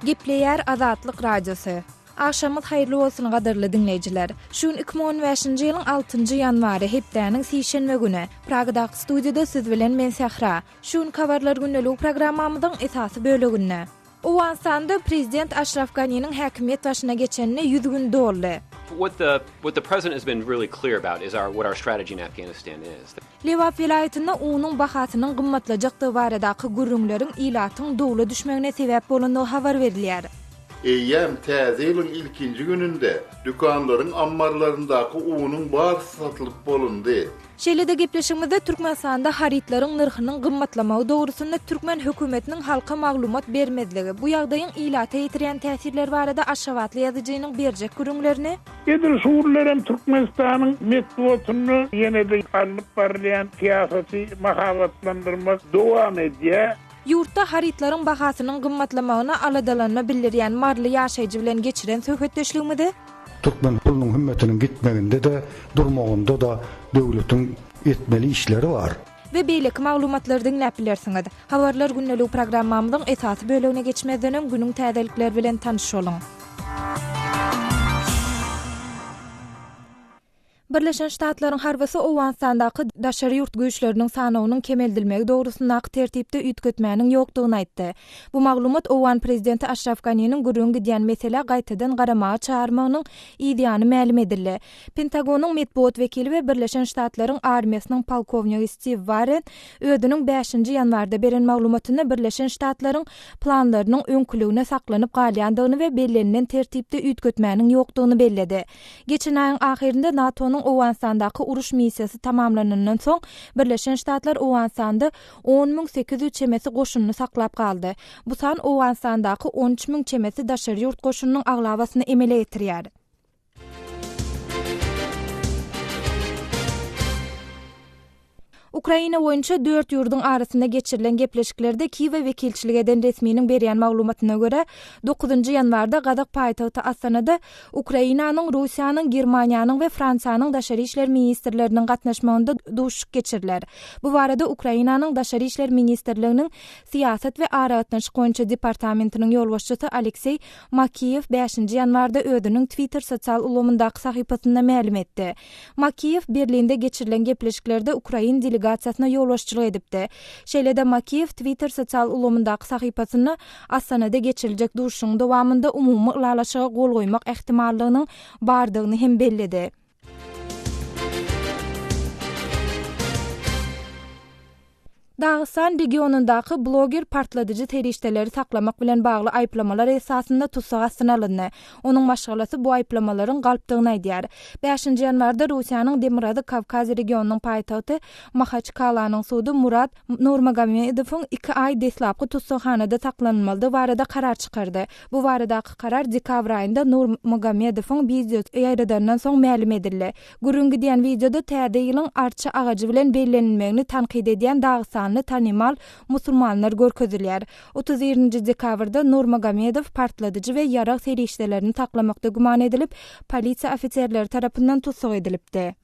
Gepleýär Azatlyk Radiosy. Agşamyňyz haýyrly bolsun gadyrly diňleýjiler. Şu gün 2015-nji ýylyň altynjy ýanwary, hepdäniň sişenbe güni. Pragadaky studiýada siz bilen men Sähra. Şu günki Habarlar gündeligi programmamyzyň esasy böleginde. Owganystanda prezident Aşraf Ganiniň häkimiýet başyna geçenine 100 gün doldy. What the what the president has been really clear about is our what our strategy in Afghanistan is. Lebap welaýatynda unuň bahasynyň gymmatlajakdygy baradaky gürrüňleriň ilatyň dowla düşmegine sebäp bolandygy habar berilýär. Eýýäm Täze ýylyň ilkinji gününde dükanlaryň ammarlaryndaky unuň barysy satylyp bolundy. Şeýle-de gepleşigimizde Türkmenistanda harytlaryň nyrhynyň gymmatlamagy dogrusynda türkmen hökümetiniň halka maglumat bermezligi, bu ýagdaýyň ilata ýetirýän täsirleri barada aşgabatly ýazyjynyň berjek gürrüňlerini, Edil şu günlerem Türkmenistanyň metbugatynda ýene-de alnyp barylýan syýasaty mahabatlandyrmak dowam edýär. Ýurtda harytlaryň bahasynyň gymmatlamagyna aladalanma bildirýän maryly ýaşaýjy bilen geçiren söhbetdeşligimizi, Türkmen pulunyň hümmetiniň gitmeginde-de, durmagynda-da döwletiň etmeli işleri bar. We beýleki maglumatlary diňläp bilersiňiz. Habarlar gündeligi programmamyzyň esasy bölegine geçmezden öň günüň täzelikleri bilen tanyş boluň. Birleşen Ştatlaryň harbysy Owganystandaky daşary ýurt güýçleriniň sanawynyň kemeldilmegi dogrusyndaky tertipde üýtgetmäniň ýokdugyny aýtdy. Bu maglumat owgan prezidenti Aşraf Ganiniň gürrüňi gidýän meselä gaýtadan garamaga çagyrmagynyň yz ýany mälim edildi. Pentagonyň metbugat wekili we Birleşen Ştatlaryň armiýasynyň polkownigi Stiw Warren özüniň bäşinji ýanwarda beren maglumatynda Birleşen Ştatlaryň planlarynyň öňküligine saklanyp galýandygyny we bellenilen tertipde üýtgetmäniň ýokdugyny belledi. Geçen aýyň ahyrynda NATO-nyň Owganystandaky uruş missiýasy tamamlanandan soň, Birleşen Ştatlar Owganystanda 10 800 çemesi goşunyny saklap galdy. Bu san Owganystandaky 13 müň çemesi daşary ýurt goşunynyň aglabasyny emele getirýär. Ukraina boýunça dört ýurduň arasynda geçirilen gepleşiklerde Kiýewe wekilçilik eden resminiň berýän maglumatyna görä, dokuzynjy ýanwarda gazak paýtagty Astanada Ukrainanyň, Russiýanyň, Germaniýanyň we Fransiýanyň daşary işler ministrleriniň gatnaşmagynda duşuşyk geçiriler. Bu barada Ukrainanyň Daşary işler ministrliginiň Syýasat we aragatnaşyk boýunça departamentiniň ýolbaşçysy Alekseý Makiýew bäşinji ýanwarda özüniň Twitter sosial ulgamyndaky sahypasynda mälim etdi. Makiýew Berlinde geçirilen gepleşiklerde ukrain delegasiýasyna ýolbaşçylyk edipdi. Şeýle-de Makiýew Twitter sosial ulgamyndaky sahypasynda Astanada geçiriljek duşuşygyň dowamynda umumy ylalaşyga gol goýmak ähtimallygynyň bardygyny hem belledi. Dagystan regionyndaky bloger partladyjy serişdeleri saklamak bilen bagly aýyplamalar esasynda tussag astyna alyndy. Onuň maşgalasy bu aýyplamalaryň galpdygyny aýdýar. Bäşinji ýanwarda Russiýanyň Demirgazyk Kawkaz regionynyň paýtagty Mahaçkalanyň sudy Murat Nurmagomedowyň iki aý deslapky tussaghanada saklanylmalydygy barada karar çykardy. Bu baradaky karar dekabr aýynda Nurmagomedowyň wideo ýaýradanyndan soň mälim edildi. Gürrüň gidýän wideoda Täze ýylyň arça agajy bilen bellenilmegini tankyt edýän dagystanly tanymal musulmanlar görkezilýär. 31 nji dekabrda Nurmagomedow partladyjy we ýarag serişdelerini saklamakda güman edilip, polisiýa ofiserleri tarapyndan tussag edilipdi.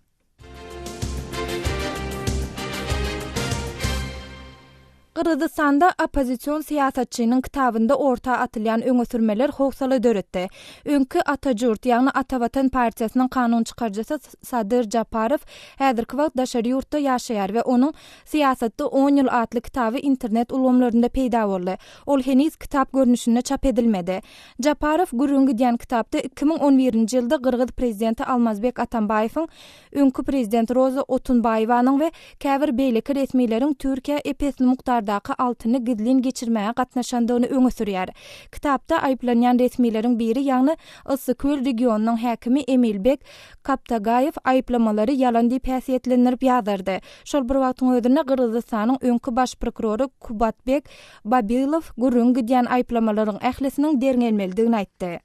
Gyrgyzystanda oppozision syýasatçynyň kitabynda orta atylýan öňe sürmeler howsala döretdi. Öňki Ata Jurt, ýagny Ata Watan partiýasynyň kanun çykaryjysy Sadyr Japarow häzirki wagt daşary ýurtda ýaşaýar we onuň Syýasatda on ýyl atly kitaby internet ulgamlarynda peýda boldy. Ol heniz kitap görnüşinde çap edilmedi. Japarow gürrüňi gidýän kitapda 2011-nji ýylda gyrgyz prezidenti Almazbek Atambaýewiň öňki prezident Roza Otunbaýewanyň we käbir beýleki resmileriň Türkiýä ep-esli mukdardaky altyny gizlin geçirmäge gatnaşandygyny öňe sürýär. Kitapda aýyplanýan resmileriň biri, ýagny Yssyköl regionynyň häkimi Emilbek Kaptagaýew aýyplamalary ýalan diýip häsiýetlendirip ýazardy. Şol bir wagtyň özünde Gyrgyzystanyň öňki baş prokurory Kubatbek Babilow gürrüňi gidýän aýyplamalaryň ählisiniň derňelmelidigini aýtdy.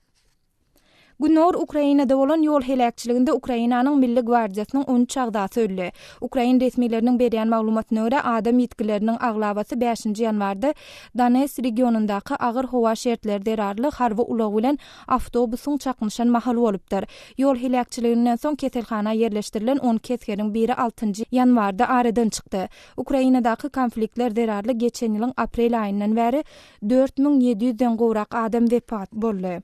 Gündogar Ukrainada bolan ýol heläkçiliginde Ukrainanyň Milli gwardiýasynyň 13 agzasy öldi. Ukrain resmileriniň berýän maglumatyna görä, adam ýitgileriniň aglabasy bäşinji ýanwarda Donetsk regionyndaky agyr howa şertleri zerarly harby ulag bilen awtobusyň çaknyşan mahaly bolupdyr. Ýol heläkçiliginden soň keselhana ýerleşdirilen 12 esgeriň biri altynjy ýanwarda aradan çykdy. Ukrainadaky konfliktler zerarly geçen ýylyň aprel aýyndan bäri 4700 den gowrak adam wepat boldy.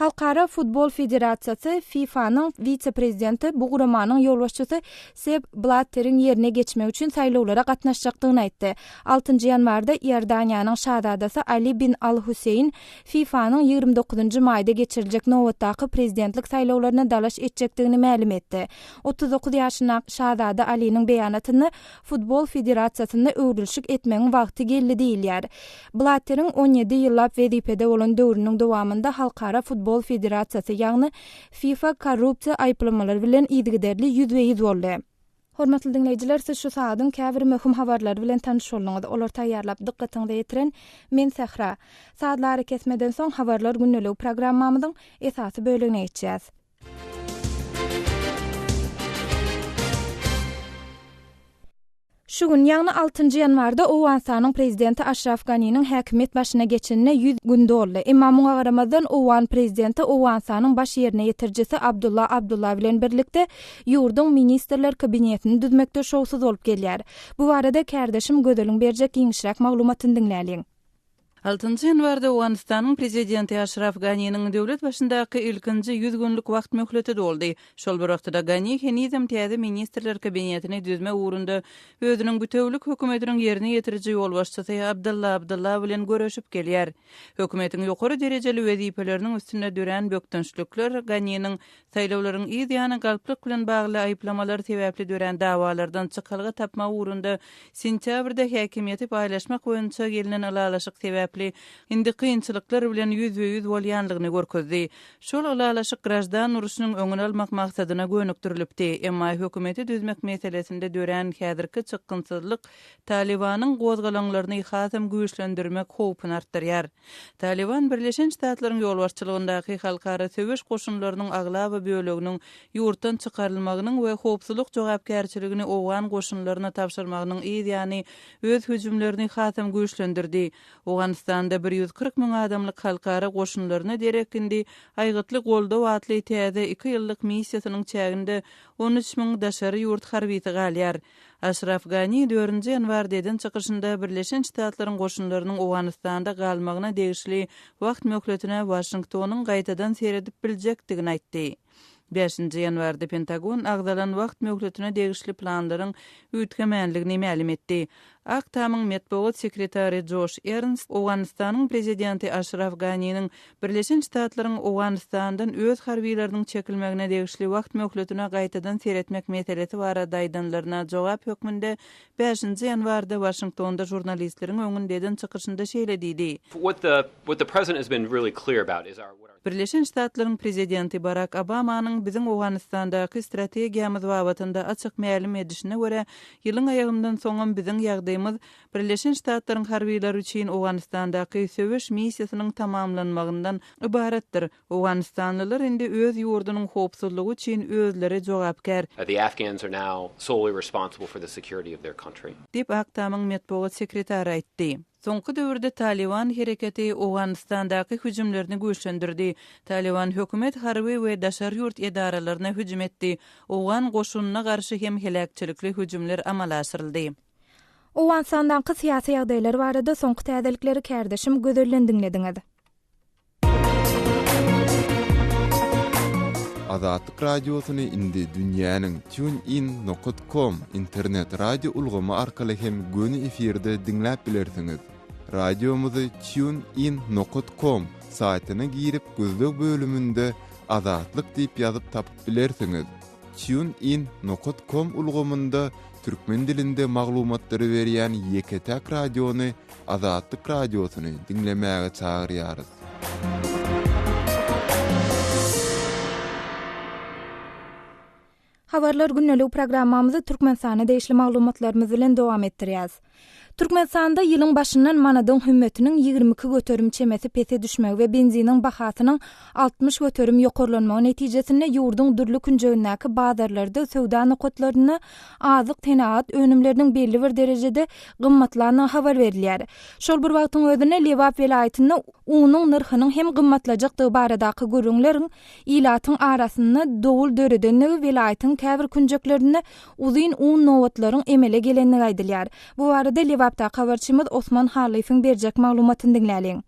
Halkara futbol federasiýasy, FIFA-nyň wise-prezidenti bu guramanyň ýolbaşçysy Sepp Blatteriň ýerine geçmek üçin saýlawlara gatnaşjakdygyny aýtdy. Altynjy ýanwarda Iordaniýanyň şazadasy Ali bin Al-Huseýn FIFA-nyň 29-njy maýda geçiriljek nobatdaky prezidentlik saýlawlaryna dalaş etjekdigini mälim etdi. 39 ýaşyndaky şazada Aliniň beýanatynda Futbol federasiýasynda öwrülişik etmegiň wagty geldi diýilýär. Blatteriň 17 ýyllap wezipede bolan döwrüniň dowamynda Halkara futbol federasiýasy, ýagny FIFA korrupsiýa aýyplamalary bilen yzygiderli ýüzbe-ýüz boldy. Hormatly diňleýjiler, siz şu sagadyň käbir möhüm habarlary bilen tanyş bolduňyz. Olary taýýarlap dykgatyňyza ýetiren men Sähra. Sazly arakesmeden soň Habarlar gündeligi programmamyzyň esasy bölegine geçýäs. Şu gün, ýagny altynjy ýanwarda Owganystanyň prezidenti Aşraf Ganiniň häkimiýet başyna geçenine 100 gün doldy. Emma muňa garamazdan, owgan prezidenti Owganystanyň baş ýerine ýetirijisi Abdulla Abdulla bilen birlikde ýurduň Ministrler Kabinetini düzmekde şowsuz bolup gelýär. Bu barada kärdeşim Gözeliň berjek giňişräk maglumatyny diňläliň. Altynjy ýanwarda Owganystanyň prezidenti Aşraf Ganiniň döwlet başyndaky ilkinji 100 günlük wagt möhleti doldy. Şol bir wagtda-da Gani henizem täze Ministrler Kabinetini düzmek ugrunda özüniň bütewülik hökümetiniň ýerine ýetiriji ýolbaşçysy Abdylla Abdylla bilen göreşip gelýär. Hökümetiň ýokary derejeli wezipeleriniň üstünde dörän bökdençlikler Ganiniň Saýlawlaryň yz ýany galplyk bilen bagly aýyplamalar sebäpli dörän dawalardan çykalga tapmak ugrunda sentýabrda häkimiýeti paýlaşmak boýunça gelnen ylalaşyk sebäpli indi kynçylyklar bilen ýüzbe-ýüz bolýandygyny görkezdi. Şol ylalaşyk graždan urşunyň öňüni almak maksadyna gönükdirilipdi. Emma hökümeti düzmek meselesinde dörän häzirki çykgynsyzlyk Talybanyň gozgalaňlaryny hasam güýçlendirmek howpuny artdyrýar. Talyban Birleşen Ştatlaryň ýolbaşçylygyndaky halkara söweş goşunlarynyň aglaba böleginiň ýurtdan çykarylmagynyň we howpsuzlyk jogapkärçiligini owgan goşunlaryna tabşyrmagynyň yz ýany öz hüjümlerini hasam güýçlendirdi. Owganystanda 140 müň adamlyk halkara goşunlaryna derek indi Aýgytly goldaw atly täze iki ýyllyk missiýasynyň çäginde 13 müň daşary ýurt harbysy galýar. Aşraf Gani dördünji ýanwarda eden çykyşynda Birleşen Ştatlaryň goşunlarynyň Owganystanda galmagyna degişli wagt möhletine Waşingtonyň gaýtadan seredip biljekdigini aýtdy. Bäşinji ýanwarda Pentagon agzalan wagt möhletine degişli planlaryň üýtgemänligini mälim etdi. Ak Tamyň metbugat sekretary Joş Ernst Owganystanyň prezidenti Aşraf Ganiniň Birleşen Ştatlaryň Owganystandan öz harbylarynyň çekilmegine degişli wagt möhletine gaýtadan seretmek meselesi barada aýdanlaryna jogap hökmünde bäşinji ýanwarda Waşingtonda žurnalistleriň öňünde eden çykyşynda şeýle diýdi. Birleşen Ştatlaryň prezidenti Barak Obamanyň biziň Owganystandaky strategiýamyz babatynda açyk mälim edişine görä, ýylyň aýagyndan soňam biziň ýagdaýymyz Birleşen Ştatlaryň harbylary üçin Owganystandaky söweş missiýasynyň tamamlanmagyndan ybaratdyr. Owganystanlylar indi öz ýurdunyň howpsuzlygy üçin özleri jogapkär. The Afghans are now solely responsible for the security of their country. Diýip, Ak Tamyň metbugat sekretary aýtdy. Soňky döwürde Talyban hereketi Owganystandaky hüjümlerini güýçlendirdi. Talyban hökümet harby we daşary ýurt edaralaryna hüjüm etdi. Owgan goşunyna garşy hem heläkçilikli hüjümler amala aşyryldy. Owganystandaky syýasy ýagdaýlar barada soňky täzelikleri kärdeşim Gözelden diňlediňiz. Azatlyk Radiosyny indi dünýäniň TuneIn nokat com internet radio ulgamy arkaly hem göni efirde diňläp bilersiňiz. Radiomyzy TuneIn nokat com saýtyna girip gözleg bölüminde Azatlyk diýip ýazyp tapyp bilersiňiz. TuneIn nokat com ulgamynda türkmen dilinde maglumatlary berýän ýeke-täk radiony Azatlyk Radiosyny diňlemäge çagyrýarys. Habarlar gündelik programmamyzy Türkmenistana degişli maglumatlarymyz bilen dowam etdirýäs. Türkmenistanda ýylyň başyndan manadyň hümmetiniň 22% çemesi pese düşmegi we benziniň bahasynyň 60% ýokarlanmagy netijesinde ýurduň dürli künjegindäki bazarlarda, söwda nokatlarynda azyk-senagat önümleriniň belli bir derejede gymmatlandygy habar berilýär. Şol bir wagtyň özünde Lebap welaýatynda unuň nyrhynyň hem gymmatlajakdygy baradaky gürrüňleriň ilatyň arasynda dowul döredenligi welaýatyň käbir künjeklerinde uzyn un nobatlaryň emele gelendigi aýdylýar. Bu barada Lebapdaky habarçymyz Osman Hallyýewiň berjek maglumatyny diňläliň.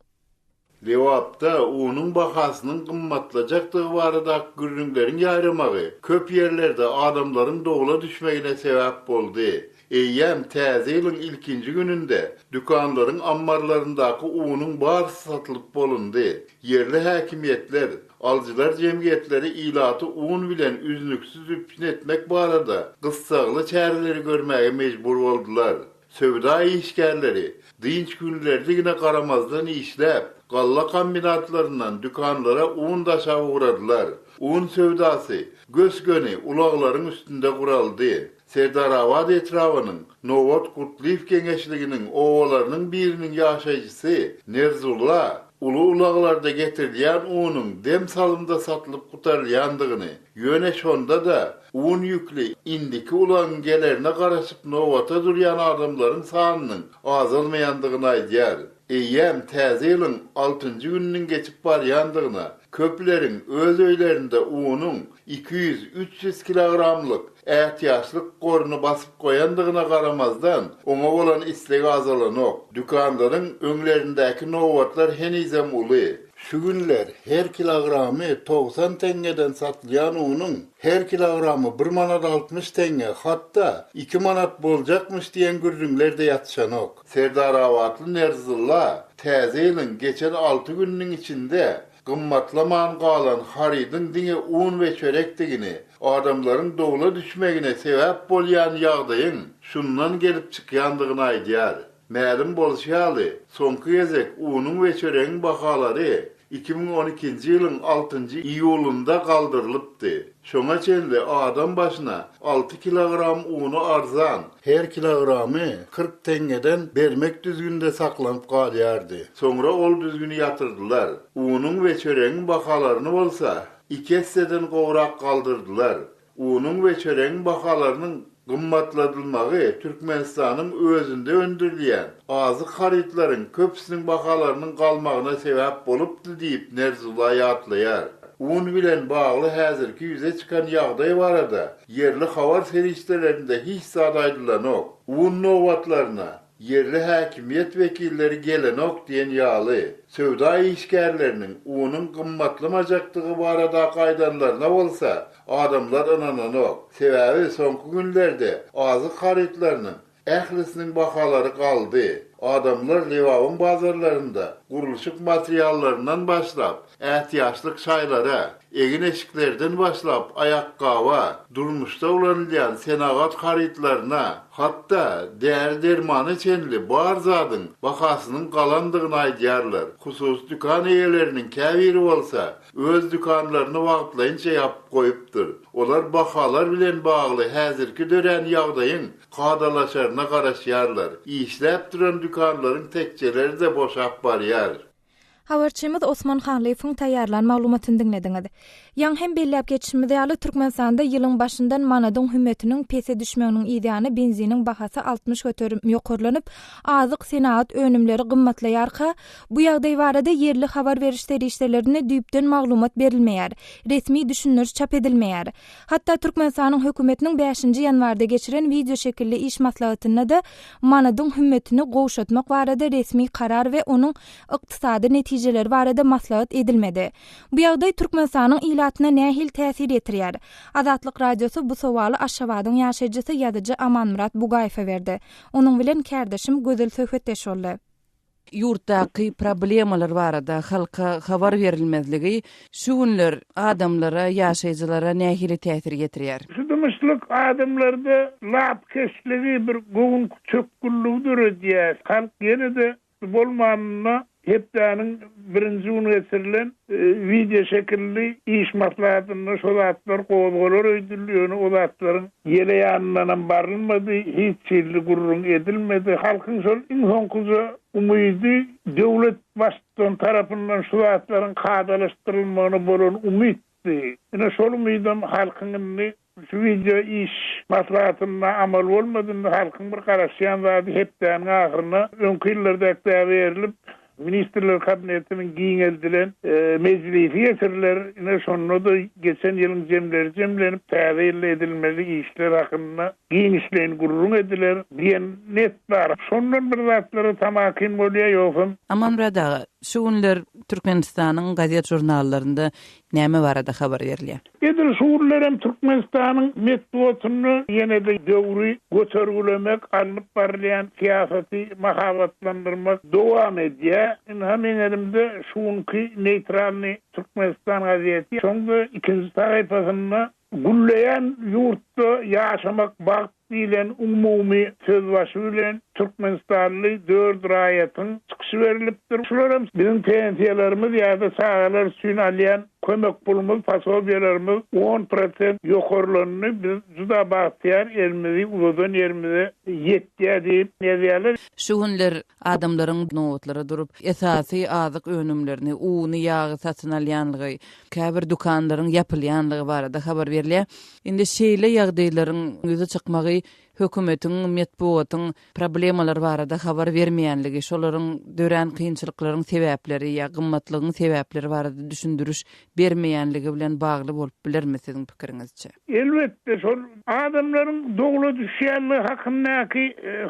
Lebapda unuň bahasynyň gymmatlajakdygy baradaky gürrüňleriň ýaýramagy köp ýerlerde adamlaryň dowla düşmegine sebäp boldy. Eýýäm Täze ýylyň ilkinji gününde dükanlaryň ammarlaryndaky unuň barysy satylyp bolundy. Ýerli häkimiýetler, alyjylar jemgyýetleri ilaty un bilen üznüksiz üpjün etmek barada gyssagly çäreleri görmäge mejbur boldular. Söwda işgärleri dynç günleridigine garamazdan işläp, galla kombinatlaryndan dükanlara un daşap ugradylar. Un söwdasy gös-göni ulaglaryň üstünde guraldy. Serdarabat etrabynyň Nobat Gutlyýew geňeşliginiň obalarynyň biriniň ýaşaýjysy Nerzulla uly ulaglarda getirilýän unuň dem salymda satylyp gutarylýandygyny, ýöne şonda-da un ýükli indiki ulagyň gelerine garaşyp nobata durýan adamlaryň sanynyň azalmaýandygyny aýdýar. Eýýäm Täze ýylyň altynjy gününiň geçip barýandygyna, köpleriň öz öýlerinde unuň 200-300 kilogramlyk ätiýaçlyk goruny basyp goýandygyna garamazdan, oňa bolan isleg azalanok. Dükanlaryň öňlerindäki nobatlar henizem uly. Şu günler her kilogramy 90 teňňeden satylýan unuň her kilogramy bir manat 60 teňňe, hatda iki manat boljakmyş diýen gürrüňler-de ýatyşanok. Serdarabatly Nerzylla Täze ýylyň geçen alty gününiň içinde gymmatlaman galan harydyň diňe un we çörekdigini, adamlaryň dowla düşmegine sebäp bolýan ýagdaýyň şundan gelip çykýandygyny aýdýar. Mälim bolşy ýaly, soňky gezek unuň we çöregiň bahalary 2012-nji ýylyň altynjy iýulynda galdyrylypdy. Şoňa çenli adam başyna alty kilogram uny arzan, her kilogramy 40 teňňeden bermek düzgünde saklanyp galýardy. Soňra ol düzgüni ýatyrdylar. Unuň we çöregiň bahalaryny bolsa iki esseden gowrak galdyrdylar. Unuň we çöregiň bahalarynyň gymmatladylmagy Türkmenistanyň özünde öndürilýän azyk harytlaryň köpüsiniň bahalarynyň galmagyna sebäp bolupdy diýip, Nerzulla ýatlaýar. Un bilen bagly häzirki ýüze çykan ýagdaý barada ýerli habar serişdelerinde hiç zat aýdylanok. Un nobatlaryna Ýerli häkimiýet wekilleri gelenok diýen ýaly, söwda işgärleriniň unuň gymmatlamajakdygy baradaky aýdanlaryna bolsa, adamlar ynananok. Sebäbi soňky günlerde azyk harytlarynyň ählisiniň bahalary galdy. Adamlar Lebabyň bazarlarynda gurluşyk materiallaryndan başlap, ätiýaçlyk şaýlara, egin-eşiklerden başlap aýakgaba, durmuşda ulanylýan senagat harytlaryna, hatda däri-dermana çenli bar zadyň bahasynyň galandygyny aýdýarlar. Hususy dükan eýeleriniň käbiri bolsa öz dükanlaryny wagtlaýynça ýapyp goýupdyr. Olar bahalar bilen bagly häzirki dörän ýagdaýyň kadalaşaryna garaşýarlar. Işläp duran dükanlaryň tekjeleri-de boşap barýar. Habarçymyz Osman Hanlyýewiň taýýarlan maglumatyny diňlediňiz. Ýaňy hem belläp geçişimiz ýaly, Türkmenistanda ýylyň başyndan manadyň hümmetiniň pese düşmeginiň yzýany benziniň bahasy 60% ýokarlanyp, azyk senagat önümleri gymmatlaýarka, bu ýagdaý barada ýerli habar beriş serişdelerinde düýpden maglumat berilmeýär, resmi düşündiriş çap edilmeýär. Hatda Türkmenistanyň hökümetiniň bäşinji ýanwarda geçiren wideoşekilli iş maslahatynda-da manadyň hümmetini gowşatmak barada resmi karar we onuň ykdysady netijeleri barada maslahat edilmedi. Bu ýagdaý Türkmenistanyň ilatyna nähili täsir ýetirýär? Azatlyk Radiosy bu sowaly Aşgabadyň ýaşaýjysy, ýazyjy Amanmyrat Bugaýewe berdi. Onuň bilen kärdeşim Gözel söhbetdeş boldy. Ýurtdaky problemalar barada halka habar berilmezligi şu günler adamlara, ýaşaýjylara nähili täsir ýetirýär? Şu dymyşlyk adamlarda lapykeçligi, bir göwün çökgünligi döredýär. Halk ýene-de. Aşgabatda bolmanynda hepdäniň birinji güni geçirilen wideo şekilli iş maslahatynda şo zatlar gozgalar öýdüldi, ýöne o zatlaryň ýele ýanyndanam barylmady, hiç hili gürrüň edilmedi. Halkyň şol iň soňkuja umydy döwlet baştutany tarapyndan şu zatlaryň kadalaşdyrylmagyna bolan umytdy. Ine şol umydam halkyň indi Şu wideo iş maslahatynda amal bolmady, indi halkyň bir garaşýan zady hepdäniň ahyryna öňki ýyllardaky däbe eýerilip, Ministrler Kabinetiniň giňeldilen mejlisi geçiriler. Ine şonda-da geçen ýylyň jemleri jemlenip, täze ýylda edilmeli işler hakynda giňişleýin gürrüň ediler diýen net bar. Şondan bir zatlara tamakin bolýar, ýogsam. Amanmyrat aga, şu günler Türkmenistanyň gazet-žurnallarynda näme barada habar berilýär? Edil şu günlerem Türkmenistanyň metbugatynda ýene-de döwri götergilemek, alnyp barylýan syýasaty mahabatlandyrmak dowam edýär. Ynha meň elimde şu günki Neýtralnyý Türkmenistan gazeti. Şoň-da ikinji sahypasynda Gülleýän ýurtda ýaşamak bagt diýlen umumy sözbaşy bilen türkmenistanly dört raýatyň çykyşy berlipdir. Şular hem biziň pensiýalarymyz ýa-da çagalar üçin alýan kömek pulumyz, posobiýalarymyz on prosent ýokarlandy, biz juda bagtyýar, elimizi uzadan ýerimize ýetýär diýip ýazýarlar. Şu günler adamlaryň nobatlara durup, esasy azyk önümlerini, uny, ýagy satyn alýanlygy, käbir dükanlaryň ýapylýanlygy barada habar berilýär. Indi şeýle ýagdaýlaryň ýüze çykmagy hökümetiň, metbugatyň problemalar barada habar bermeýänligi, şolaryň dörän kynçylyklaryň sebäpleri ýa gymmatlygyň sebäpleri barada düşündiriş bermeýänligi bilen bagly bolup bilermi siziň pikiriňizçe? Elbetde, şol adamlaryň dowla düşýänligi hakyndaky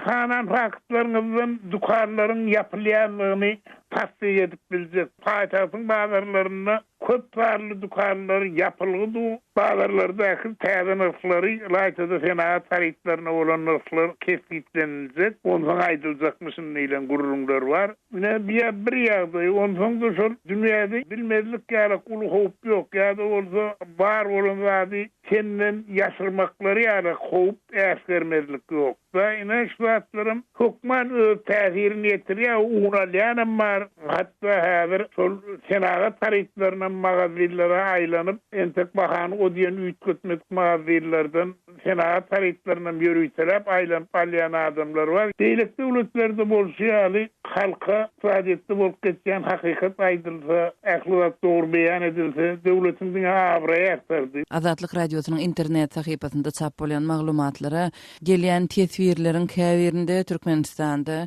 sanan faktlaryňyzdan dükanlaryň ýapylýanlygyny tassyk edip biljek. Paýtagtyň bazarlarynda Köp sanly dükanlar ýapylgy du, bazarlardaky täze nyrhlary, ylaýta-da senagat harytlaryna bolan nyrhlar kesgitleniljek, onsoň aýdyljakmyşyn diýlen gürrüňler bar. Ine, bu-ýa bir ýagdaý. Onsoň-da şol dünýäde bilmezlik ýalak uly howp ýok, ýa-da bolsa bar bolan zady senden ýaşyrmaklary ýalak howp, äsgermezlik ýok. Da ine şu zatlaram hökman öz täsirini ýetirýär, un alýanam bar, hatda häzir şol senagat harytlarynam magazinlere aýlanyp, entek bahany o diýen üýtgetmedik magazinlerden senagat harytlarynam ýöriteläp aýlanyp alýan adamlar bar. Beýleki döwletlerde bolşy ýaly, halka ykdysadyýetde bolup geçýän hakykat aýdylsa, ähli zat dogry beýan edilse, döwletiň diňe abraýy artardy. Azatlyk Radiosynyň internet sahypasynda çap bolýan maglumatlara Gelýän teswirleriň käbirinde Türkmenistanda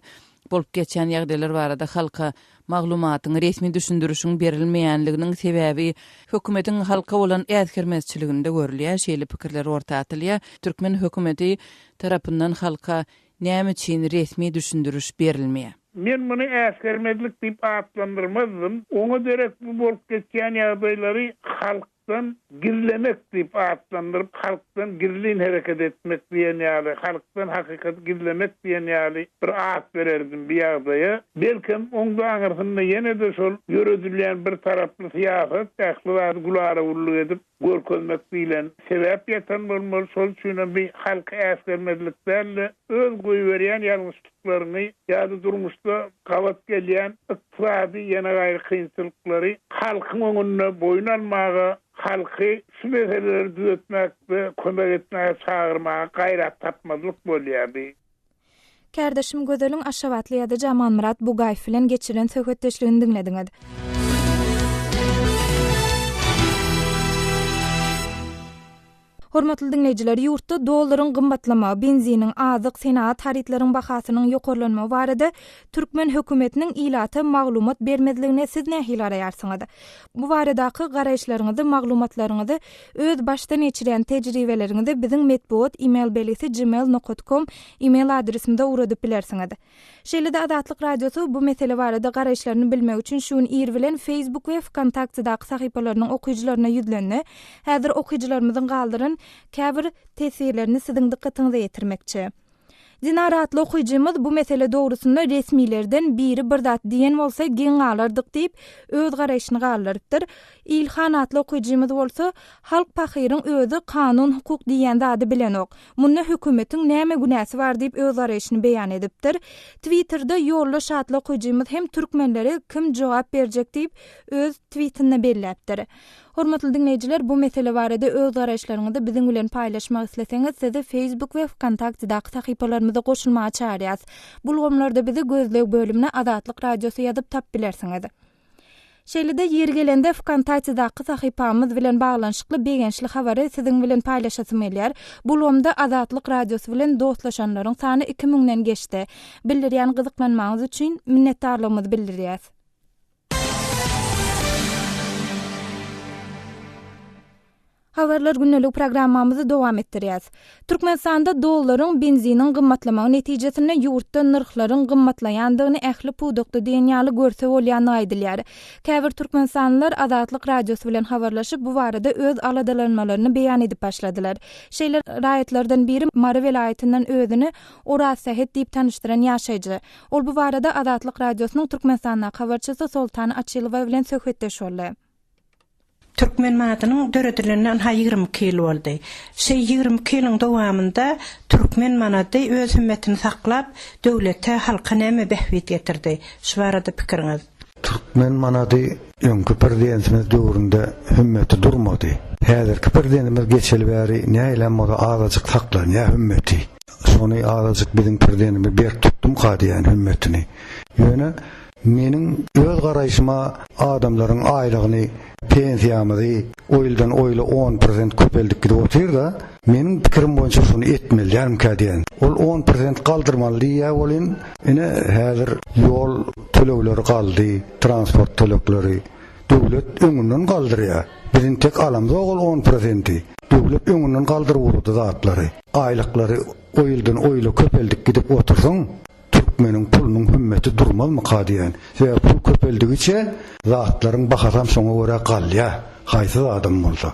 bolup geçýän ýagdaýlar barada halka maglumatyň, resmi düşündirişiň berilmeýänliginiň sebäbi hökümetiň halka bolan äsgermezçiliginde görülýär, şeýle pikirler orta atylýar. Türkmen hökümeti tarapyndan halka näme üçin resmi düşündiriş berilmeýär? Men muny äsgermezlik diýip atlandyrmazdym. Oňa derek bu bolup geçýän ýagdaýlary halk Halkdan gizlemek diýip atlandyryp, halkdan gizlin hereket etmek diýen ýaly, halkdan hakykaty gizlemek diýen ýaly bir at bererdim bu ýagdaýa. Belkem, oň-da aňyrsynda ýene-de şol ýöredilýän bir taraply syýasat, ähli zady gülala-güllük edip görkezmek diýlen sebäp ýatan bolmaly. Şol üçinem bi halky äsgermezlik däl-de, öz goýberýän ýalňyşlyklaryňy ýa-da durmuşda gabat gelýän ykdysady ýene gaýry kynçylyklary halkyň öňünde boýun almaga, halky şu meseleleri düzetmekde kömek etmäge çagyrmaga gaýrat tapmazlyk bolýardy. Kärdeşim Gözeliň aşgabatly ýazyjy Amanmyrat Bugaýew bilen geçiren söhbetdeşligini diňlediňiz. Hormatly diňleýjiler, ýurtda dollaryň gymmatlamagy, benziniň, azyk, senagat harytlaryň bahasynyň ýokarlanmagy barada türkmen hökümetiniň ilata maglumat bermezligine siz nähili garaýarsyňyz? Bu baradaky garaýyşlaryňyzy, maglumatlaryňyzy, öz başdan geçirýän tejribeleriňizi biziň metbugat email belgisi gmail nokat kom email adresimize ugradyp bilersiňiz. Şeýle-de Azatlyk Radiosy bu mesele barada garaýyşlaryny bilmek üçin şu gün ir bilen Facebook we Wkontaktedaky sahypalarynyň okyjylaryna ýüzlendi. Häzir okyjylarymyzyň galdyran käbir teswirlerini siziň dykgatyňyza ýetirmekçi. Dinar atly okyjymyz bu mesele dogrusynda resmilerden biri bir zat diýen bolsa geň galardyk diýip, öz garaýşyny galdyrypdyr. Ilhan atly okyjymyz bolsa, Halk pahyryň özi kanun-hukuk diýýän zady bilenok. Munda hökümetiň näme günäsi bar diýip öz garaýşyny beýan edipdir. Twitterde Ýoldaş atly okyjymyz hem türkmenlere kim jogap berjek diýip öz twitinde belläpdir. Hormatly diňleýjiler bu mesele barada öz garaýyşlaryňyzy biziň bilen paýlaşmak isleseňiz sizi Facebook we Wkontaktedaky sahypalarymyza goşulmaga çagyrýas. Bu ulgamlarda bizi gözleg bölümine Azatlyk Radiosy ýazyp tapyp bilersiňiz. Şeýle-de ýeri gelende Wkontaktedaky sahypamyz bilen baglanyşykly begençli habary siziň bilen paýlaşasym gelýär. Bu ulgamda Azatlyk Radiosy bilen dostlaşanlaryň sany iki müňden geçdi. Bildirýän gyzyklanmaňyz üçin minnetdarlygymyzy bildirýäs. Habarlar gündelik programmamyzy dowam etdirýäs. Türkmenistanda dollaryň, benziniň gymmatlamagy netijesinde ýurtda nyrhlaryň gymmatlaýandygyny ähli pudakda diýen ýaly görse bolýandygy aýdylýar. Käbir türkmenistanlylar Azatlyk Radiosy bilen habarlaşyp, bu barada öz aladalanmalaryny beýan edip başladylar. Şeýle raýatlardan biri Mary welaýatyndan özüni Orazsähet diýip tanyşdyran ýaşaýjy. Ol bu barada Azatlyk Radiosynyň Türkmenistandaky habarçysy Soltan Açylowa bilen söhbetdeş boldy. Türkmen manadynyň döredilenine ynha 22 ýyl boldy. Şeý 22 ýylyň dowamynda türkmen manady öz hümmetini saklap, döwlete, halka näme bähbit getirdi? Şu barada pikiriňiz? Türkmen manady öňki prezidentimiz döwründe hümmeti durmady. Häzirki prezidentimiz geçeli bäri nähilem bolsa azajyk saklanýar hümmeti. Şony azajyk biziň prezidentimiz berk tutdumka diýýän hümmetini. Ýöne meniň öz garaýşyma adamlaryň aýlygyny, pensiýamyzy o ýyldan o ýyla on prosent köpeldip gidip otyr-da, meniň pikirim boýunça şony etmeli dälmikä diýýän. Ol on prosent galdyrmaly diýýär welin, ine häzir ýol tölegleri galdy, transport tölegleri. Döwlet öňünden galdyrýar. Biz intek alamzok ol on prosenti. Döwlet öňünden galdyryp ugrady zatlary. Aýlyklary o ýyldan o ýyla köpeldip gidip otursaň, türkmeniň pulunyň hümmeti durmazmyka diýýän. Sebäbi pul köpeldigiçe zatlaryň bahasam şoňa görä galýar, haýsy zadam bolsa.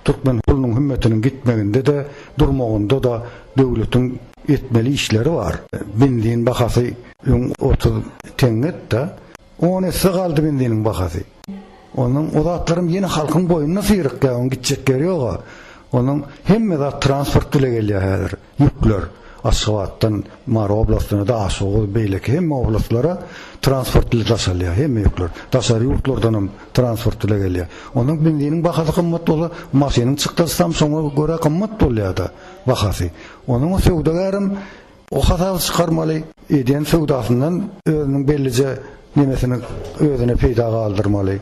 Türkmen pulunyň hümmetiniň gitmeginde-de, durmagynda-da döwletiň etmeli işleri bar. Benzin bahasy öň 30 teňňetdi. On esse galdy benziniň bahasy. Ondan o zatlaram ýene halkyň boýnuna syrykýar, onuň gitjek ýeri ýog-a. Ondan hemme zat transport bile gelýär häzir, ýükler. Aşgabatdan Mary oblastyna, Daşoguz, beýleki hemme oblastlara transport bile daşalýar hemme ýükler. Daşary ýurtlardanam transport bile gelýär. Ondan benziniň bahasy gymmat bolsa, maşynyň çykdajysam şoňa görä gymmat bolýar-da bahasy. Ondan o söwdagärem O hasaby çykarmaly, edýän söwdasyndan özüniň bellije nemesini özüne peýda galdyrmaly.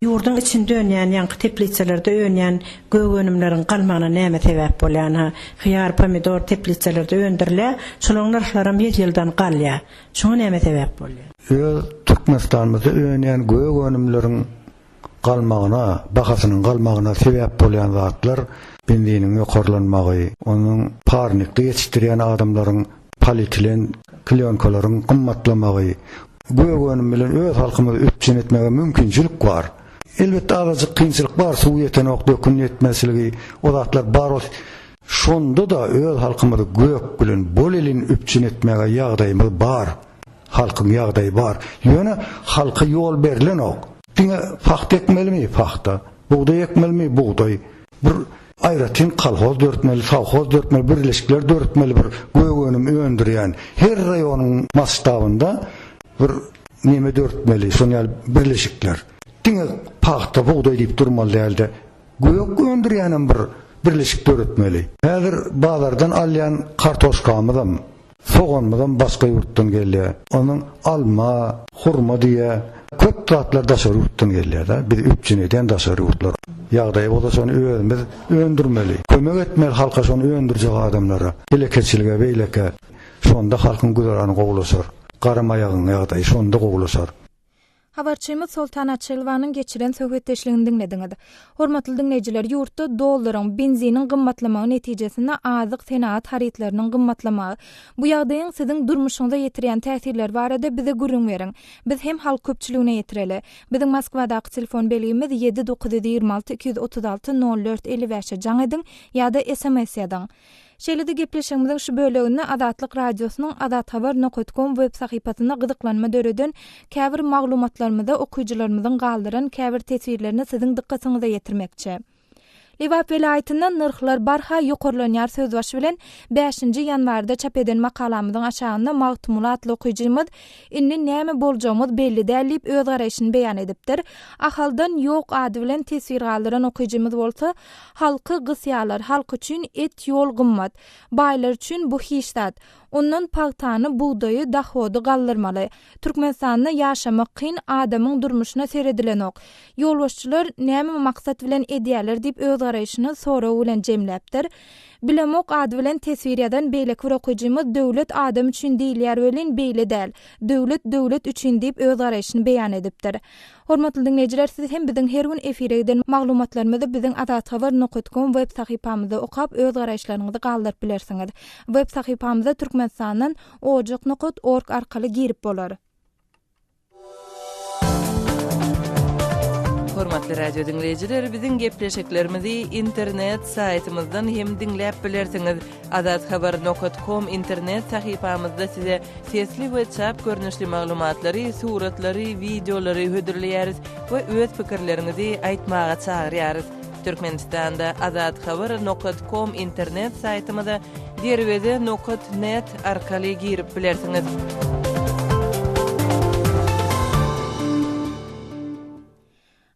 Ýurduň içinde önýän, ýaňky teplisalarda önýän gök önümleriň galmagyna näme sebäp bolýar? Ynha, hyýar, pomidor teplisalarda öndürilýär, şolaryň nyrhlaram ýyl-ýyldan galýar. Şuňa näme sebäp bolýar? Öz Türkmenistanymyzda önýän gök önümleriň galmagyna, bahasynyň galmagyna sebäp bolýan zatlar benziniň ýokarlanmagy, onuň parnikde ýetişdirýän adamlaryň polietilen klýonkalaryň gymmatlamagy, gök önüm bilen öz halkymyzy üpjün etmäge mümkinçilik bar. Elbetde azajyk kynçylyk bar, suw ýetenok, dökün ýetmezçiligi, o zatlar bar. Şonda-da öz halkymyzy gök bilen bolelin üpjün etmäge ýagdaýymyz bar. Halkyň ýagdaýy bar. Ýöne halka ýol berlenok. Diňe pagta ekmelimi? Pagta. Bugdaý ekmelimi? Bugdaý. Bir aýratyn kolhoz döretmeli, sowhoz döretmeli, birleşikler döretmeli bir gök önüm öndürýän. Her raýonyň masştabynda bir neme döretmeli, şonuň ýaly birleşikler. Diňe pagta, bugdaý diýip durmaly dälde. Gök öndürýänem bir birleşik döretmeli. Häzir bazardan alýan kartoşkamyzam, Soganymyzam başga ýurtdan gelýär. Onuň alma, hurma diýýär. Köp zatlar daşary ýurtdan gelýär-de. Bizi üpjün edýän daşary ýurtlar. Ýagdaýy bolsa şony özümiz öndürmeli. Kömek etmeli halka şony öndürjek adamlara. Telekeçilige beýlekä. Şonda halkyň güzerany gowulaşar. Garamaýagyň ýagdaýy şonda gowulaşar. Habarçymyz Soltan Açylowanyň geçiren söhbetdeşligini diňlediňiz. Hormatly diňleýjiler, ýurtda dollaryň, benziniň gymmatlamagy netijesinde azyk, senagat harytlarynyň gymmatlamagy. Bu ýagdaýyň siziň durmuşyňyza ýetirýän täsirleri barada bize gürrüň beriň. Biz hem halk köpçüligine ýetireli. Biziň Moskwadaky telefon belgimiz 7 926 236 04 55-e jaň ediň ýa-da sms ýazyň. Şeýle-de gepleşigimiziň şu böleginde Azatlyk Radiosynyň Azathabar nokat kom web sahypasynda gyzyklanma döreden käbir maglumatlarymyza okyjylarymyzyň galdyran käbir teswirlerini siziň dykgatyňyza ýetirmekçi. Lebap welaýatynda nyrhlar barha ýokarlanýar sözbaşy bilen bäşinji ýanwarda çap eden makalamyzyň aşagynda Magtymguly atly okyjymyz Indi näme boljagymyz belli däl diýip öz garaýşyny beýan edipdir. Ahaldan ýok ady bilen teswir galdyran okyjymyz bolsa Halky gysýalar, halk üçin et ýol gymmat. Baýlar üçin bu hiç zat. Ondan pagtany, bugdaýy, dahody galdyrmaly. Türkmenistanda ýaşamak kyn, adamyň durmuşyna seredilenok. Ýolbaşçylar näme maksat bilen edýäler diýip öz garaýşyny sorag bilen jemläpdir. Bilemok ady bilen teswir ýazan beýleki bir okyjymyz Döwlet adam üçin diýilýär welin beýle däl. Döwlet döwlet üçin diýip öz garaýşyny beýan edipdir. Hormatly diňleýjiler siz hem biziň her gün efire giden maglumatlarymyzy biziň azathabar nokat kom web sahypamyzda okap öz garaýyşlaryňyzy galdyryp bilersiňiz. Web sahypamyza Türkmenistandan ojak nokat org arkaly girip bolar. Hormatly radio diňleýjiler biziň gepleşiklerimizi internet saýtymyzdan hem diňläp bilersiňiz. Azathabar nokat kom internet sahypamyzda size sesli we çap görnüşli maglumatlary, suratlary, wideolary hödürleýäris we öz pikirleriňizi aýtmaga çagyrýarys. Türkmenistanda Azathabar nokat kom internet saýtymyza derweze nokat net arkaly girip bilersiňiz.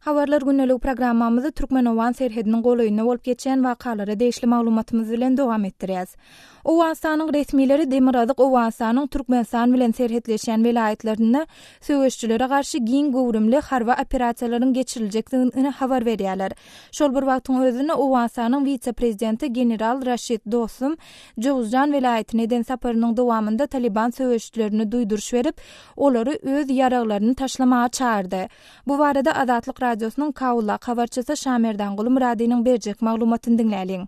Habarlar gündeligi programmamyzy türkmen-owgan serhediniň golaýynda bolup geçýän wakalara degişli maglumatymyz bilen dowam etdirýäs. Owganystanyň resmileri Demirgazyk Owganystanyň Türkmenistan bilen serhetleşýän welaýatlarynda söweşijilere garşy giň göwrümli harby operasiýalaryň geçiriljekdigini habar berýärler. Şol bir wagtyň özünde Owganystanyň wise-prezidenti general Raşid Dostum Jowzjan welaýatyna eden saparynyň dowamynda Talyban söweşijilerine duýduryş berip, olary öz ýaraglaryny taşlamaga çagyrdy. Bu barada Azatlyk Radiosynyň Kabuldaky habarçysy Şamerdanguly Myradynyň berjek maglumatyny diňläliň.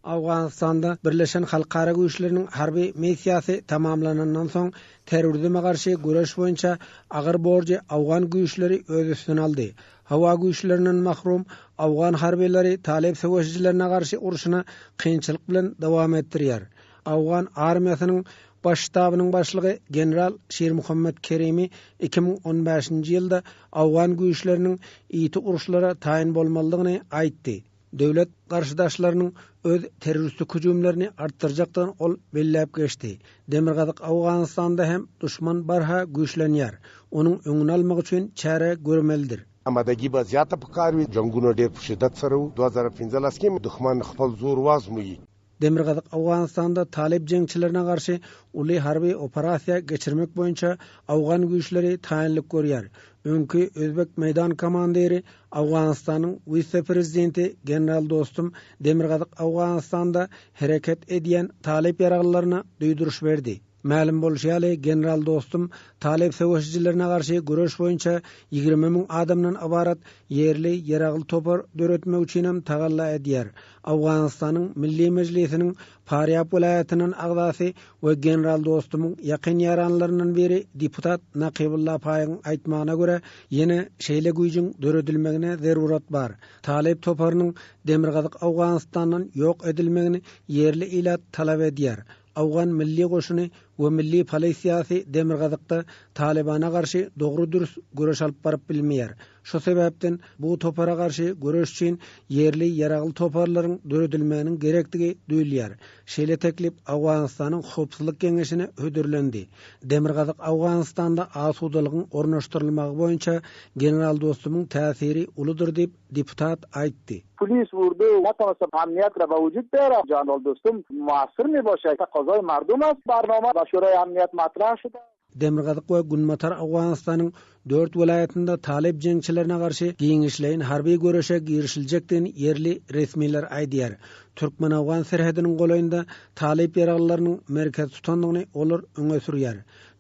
Owganystanda Birleşen halkara güýçleriniň harby missiýasy tamamlanandan soň, terrorizme garşy göreş boýunça agyr borjy owgan güýçleri öz üstüne aldy. Howa güýçlerinden mahrum owgan harbylary talyp söweşijilerine garşy urşuny kynçylyk bilen dowam etdirýär. Owgan armiýasynyň Baş ştabynyň başlygy general Şirmuhammet Kerimi 2015-nji ýylda owgan güýçleriniň ýiti uruşlara taýyn bolmalydygyny aýtdy. Döwlet garşydaşlarynyň öz terroristik hüjümlerini artdyrjakdygyny ol belläp geçdi. Demirgazyk Owganystanda hem duşman barha güýçlenýär. Onuň öňüni almak üçin çäre görmelidir. آمادګي به زیاته پکار وي، جنګونه ډېر په شدت سره وو، 2015 کې دښمن خپل زور وازمويي. Demirgazyk Owganystanda talyp jeňçilerine garşy uly harby operasiýa geçirmek boýunça owgan güýçleri taýynlyk görýär. Öňki özbek meýdan komandiri, Owganystanyň wise-prezidenti general Dostum Demirgazyk Owganystanda hereket edýän talyp ýaraglylaryna duýduryş berdi. Mälim bolşy ýaly, general Dostum talyp söweşijilerine garşy göreş boýunça 20 müň adamdan ybarat ýerli ýaragly topar döretmek üçinem tagalla edýär. Owganystanyň Milli Mejlisiniň Farýab welaýatyndan agzasy we general Dostumyň ýakyn ýaranlaryndan biri deputat Nakybulla Paýygyň aýtmagyna görä, ýene şeýle güýjüň döredilmegine zerurat bar. Talyp toparynyň Demirgazyk Owganystandan ýok edilmegini ýerli ilat talap edýär. Owgan milli goşuny we milli polisiýasy demirgazykda Talybana garşy dogry-dürs göreş alyp baryp bilmeýär. Şu sebäpden bu topara garşy göreş üçin ýerli ýaragly toparlaryň döredilmeginiň gerekdigi duýulýar. Şeýle teklip Owganystanyň Howpsuzlyk geňeşine hödürlendi. Demirgazyk Owganystanda asudalygyň ornaşdyrylmagy boýunça general Dostumyň täsiri uludyr diýip, deputat aýtdy. پلیس اردو نتوانست امنیت را به وجود بیاره جنرال دوستم موثر می باشه تقاضای مردم است برنامه و شورای امنیت مطرح شده. Demirgazyk we Günbatar Owganystanyň dört welaýatynda talyp jeňçilerine garşy giňişleýin harby göreşe girişiljekdigini ýerli resmiler aýdýar. Türkmen-owgan serhediniň golaýynda talyp ýaraglylarynyň merkez tutandygyny olar öňe sürýär.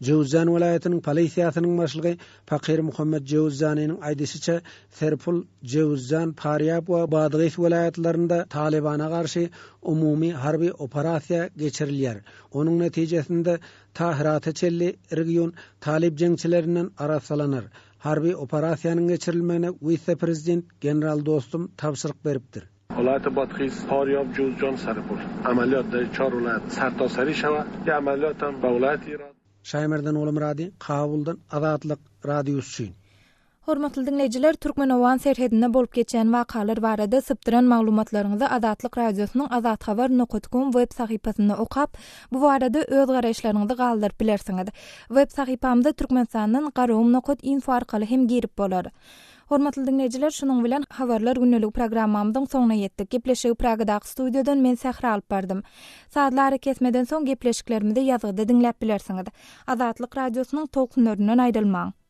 Jöwüzjan welaýatynyň polisiýasynyň başlygy Fakir Muhammet Jöwüzjanynyň aýdyşyça, Serpul, Jöwüzjan, Farýab we Badgys welaýatlarynda Talybana garşy umumy harby operasiýa geçirilýär. Onuň netijesinde ta Hyrata çenli region talyp jeňçilerinden arassalanar. Harby operasiýanyň geçirilmegine wise-prezident general Dostum tabşyryk beripdir. ولایت بادغیس، فاریاب، جوزجان، سرپل عملیات در چهار ولایت سرتاسری شود یه عملیات هم به ولایت هرات. Şaýmerdan Ogulmyrady, Kabuldan Azatlyk Radiosy üçin. Hormatly diňleýjiler, türkmen-owgan serhedinde bolup geçýän wakalar barada sypdyran maglumatlaryňyzy Azatlyk Radiosynyň azathabar nokat kom web sahypasynda okap, bu barada öz garaýyşlaryňyzy galdyryp bilersiňiz. Web sahypamyza Türkmenistandan garagum nokat info arkaly hem girip bolar. Hormatly diňleýjiler, şunuň bilen Habarlar gündeligi programmamyzyň soňuna ýetdik. Gepleşigi Pragadaky studiýadan men Sähra alyp bardym. Sazly arakesmeden soň gepleşiklerimizi ýazgyda diňläp bilersiňiz. Azatlyk Radiosynyň tolkunlaryndan aýrylmaň!